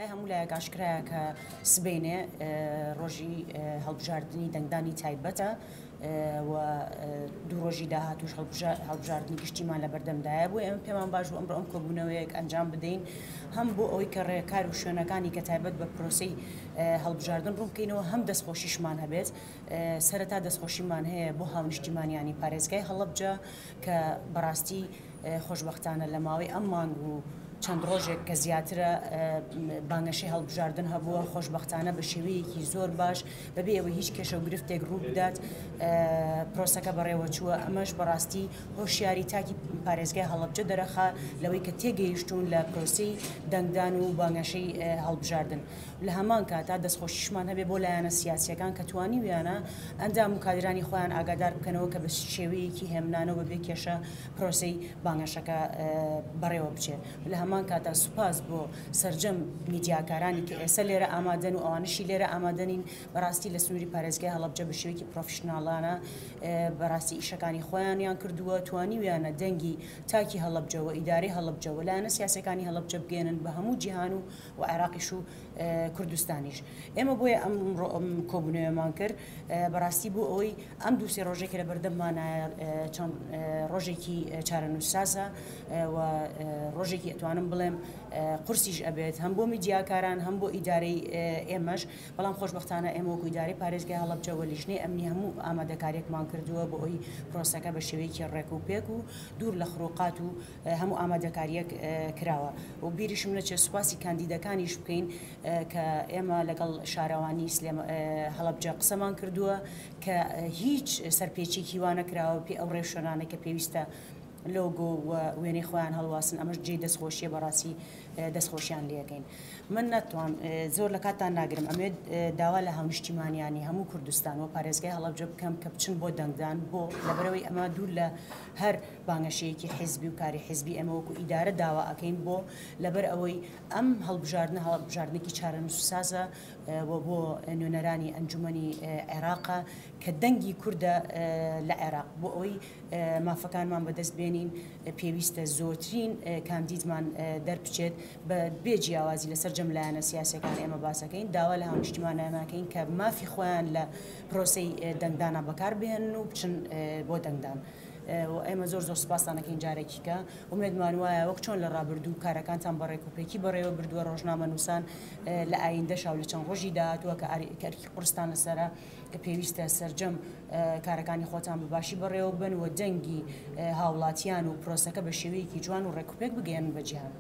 لای هەموو لایەک ئاشکرایە کە سبەینێ ڕۆژی هەڵبژاردنی دەنگدانی تایبەتە و دوو ڕۆژی داهاتووش هەڵبژاردنی گشتیمان لە بەردەمدایە، بۆیە ئێمە پێمان باش بوو ئەمڕۆ ئەم کۆبوونەوەیەک ئەنجام بدەین، هەم بۆ ئەوەی کە ڕێکار و شوێنەکانی کە تایبەت بە پرۆسەی هەڵبژاردن ڕوون بکەینەوە، هەم دەستخۆشیشمان هەبێت. سەرەتا دەستخۆشیمان هەیە بۆ هاونیشتیمانیانی پارێزگای هەڵەبجە کە بەڕاستی خۆشبەختانە لە ماوەی ئەم مانگ و چەند ڕۆژێک کە زیاترە بانگەشەی هەڵبژاردن هەبووە، خۆشبەختانە بە شێوەیەکی زۆر باش بەبێ ئەوەی هیچ کێشە و گرفتێک ڕوو بدات پرۆسەکە بەڕێوەچووە. ئەمەش بەڕاستی هۆشیاری تاکی پارێزگای هەڵەبجە دەرەخا لەوەی کە تێگەیشتوون لە پرۆسەی دەنگدان و بانگەشەی هەڵبژاردن. لە هەمان کاتا دەستخۆشیشمان هەبێ بۆ لایەنە سیاسییەکان کە توانیویانە ئەندام و کادرانی خۆیان ئاگادار بکەنەوە کە بە شێوەیەکی هێمنانە و بەبێ کێشە پرۆسەی بانگەشەکە بەڕێوە بچێ. لە هەمان کاتا سوپاس بۆ سەرجەم میدیاکارانی کە ئێستا لێرە ئامادەن و ئەوانەشی لێرە ئامادە نین، بەڕاستی لە سنووری پارێزگای هەڵەبجە بە شێوەیەکی پرۆفیشناڵانە بەڕاستی ئیشەکانی خۆیانیان کردووە، توانیویانە دەنگی تاکی هەڵەبجە و ئیدارەی هەڵەبجە و لایەنە سیاسیەکانی هەڵەبجە بگەیەنن بە هەموو جیهان و و عێراقیش و کوردستانیش. ئێمە بۆیە ئەمڕۆ ئەم کۆبوونەوەمان کرد بەڕاستی بۆ ئەوەی ئەم دوو سێ ڕۆژێک لە بەردەممانایە چەند ڕۆژێکی چارەنووسسازە و ڕۆژێکی ئەتوانم بڵێم قورسیش ئەبێت هەم بۆ میدیاکاران هەم بۆ ئیدارەی ئێمەش، بەڵام خۆشبەختانە ئێمە وەکو ئیدارەی پارێزگای هەڵەبجە و لیژنەی ئەمنی هەموو ئامادەکاریەکمان کردووە بۆ ئەوەی پرۆسەکە بە شێوەیەکی ڕێک و پێک و دوور لە خروقات و هەموو ئامادەکارییەک کراوە و بیریشم نەچێت سوپاسی کاندیدەکانیش بکەین کە ئێمە لەگەڵ شارەوانی هەڵەبجە قسەمان کردووە کە هیچ سەرپێچیەکی وا نەکراوە پێ ئەو ڕێوشوێنانەی کە پێویستە لۆگۆ و وێنەی خۆیان هەڵواسن، ئەمەش جێی دەستخۆشیە، بەڕاستی دەستخۆشیان لێەکەین. من نەتوان زۆر لە کاتتان ناگرم، ئەمەوێت داوا لە هاونیشتیمانیانی هەموو کوردستان و پارێزگای هەڵەبجە بکەم کە بچن بۆ دەنگدان، بۆ لەبەرئەوەی ئەمە دوور لە هەر بانگەشەیەکی حیزبی و کاری حیزبی ئێمە وەکو ئیدارە داوا ئەکەین، بۆ لەبەر ئەوەی ئەم هەڵبژاردنە هەڵبژاردنێکی چارەنووسسازە و بۆ نوێنەرانی ئەنجومەنی عێراقە کە دەنگی کوردە لە عێراق، بۆ ئەوەی مافەکانمان بەدەست بێنین پێویستە زۆرترین کاندیدمان دەربچێت بە بێ جیاوازی لە سەرجەم لایەنە سیاسیەکان ئێمە باسەکەین، داوا لە هاونیشتیمانیانەکەین کە مافی خۆیان لە پرۆسەی دەنگدانا بەکار بهێنن و بچن بۆ دەنگدان. و ئێمە زۆر زۆر سوپاستان ئەکەین جارێکی کە ئومێدمان وایە وەک چۆن لە ڕابردوو کارەکانتان بە ڕێکوپێکی بەڕێوە بردووە ڕۆژنامەنووسان لە ئایندەشا و لە چەند ڕۆژی داهاتووە کە ئەرکی قورستان لەسەرە کە پێویستە سەرجەم کارەکانی خۆتان بە باشی بەڕێوە ببەن و دەنگی هاوڵاتیان و پرۆسەکە بە شێوەیەکی جوان و ڕێکوپێک بگەیەنن بە جیهان.